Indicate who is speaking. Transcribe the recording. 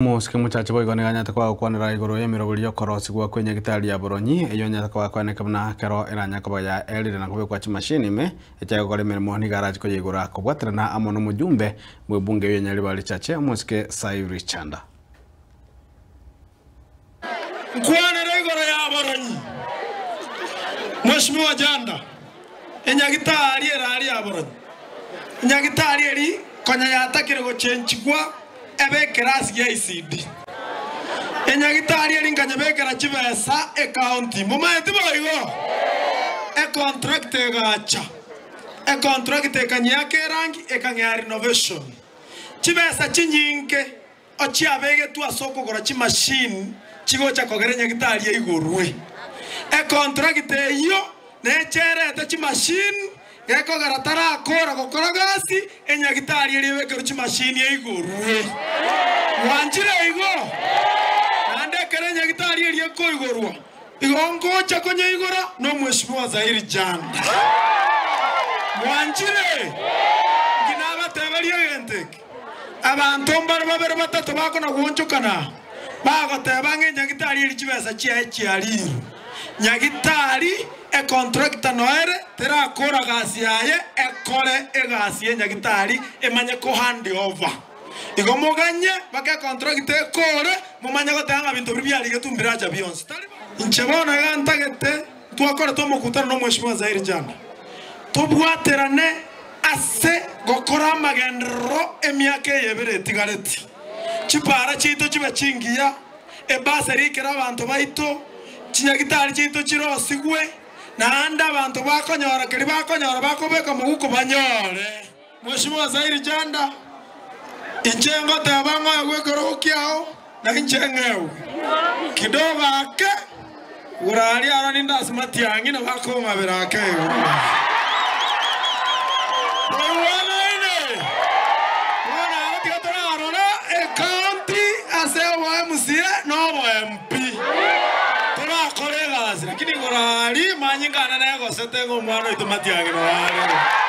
Speaker 1: Omosike mochache boigo nigo anyarete koba gokwanera igoro y'emeroberi y'okorosigwa kw'enyagitari ya Boronyi, eyio anyarete koba akoeneka buna ekero eranyare koba yaerire na kobekwa chimashini ime echiare gokora emeremo nigo arache koyeigora kobwaterana amo nomojumbe bw'ebunge eyio ya Nyaribari Chache, omosike Sayuri Chanda.
Speaker 2: Nkwanere igoro ya Boronyi, Mweshimiwa Janda, enyagitari erari ya Boronyi, enyagitari eri konya yatakire gochenchigwa ebe ekerasi gia ECD. Enyagitari eri nkanyebekera chibesa ecounty, momaeti boigo? Econtract egacha, econtract ekanyeaka erangi ekang'ea renovation. Chibesa chinyinge ochiabegetwe ase okogora chimashini chigocha kogera enyagitari eigorwe. Econtract eyio necherete chimashini gekogera tarakora gokora gasi enyagitari eria ebekerwe chimashini eigorwe. Mwanchire igo? Naende ekero enyagitari eria ekoigorwa, igo ngocha konyeigora nomweshimiwa Zairi Janda. Mwanchire? Inki nabateberie egento eke? Abanto mbare babere batato bakona-goonchokana, bagoteba ng'a enyagitari eria chibesa chiaye chiarirwe. Nyagitari econtractor noere terakora gasi yaye ekore egasi y'enyagitari emanye ko hand over. Igo moganye mpaka econtractor ekore momanye goteba ng'a binto biria biarigetwe mbiracha bionsi. Tari bo? Inche bono iga ntagete twakorete omokutano na omweshimiwa Zairi Janda tobwaterane Ase gokora amagenderero emiaka eye ebere etigareti, chipaara chiaito chibe chingiya, ebasari eikere abanto baito, chinyagitari chiaito chirosigwe, naende abanto bakonyora keria bakonyora bakobeka moguko banyore. Mweshimiwa Zairi Janda, inche ngoteba ng'oegwe ekerogo kiao, na inche ng'ewe. Kidogo ake, igoro aria aro ninde ase matiang'i na bakong'abera ake igo. Toigwanaine? Bono aro tiga torarore ecounty ase obo MCA na obo MP. Torakore egasi, lakini igoro aria manyinga ane negosete ng'a omwana oito matiang'i noyo are.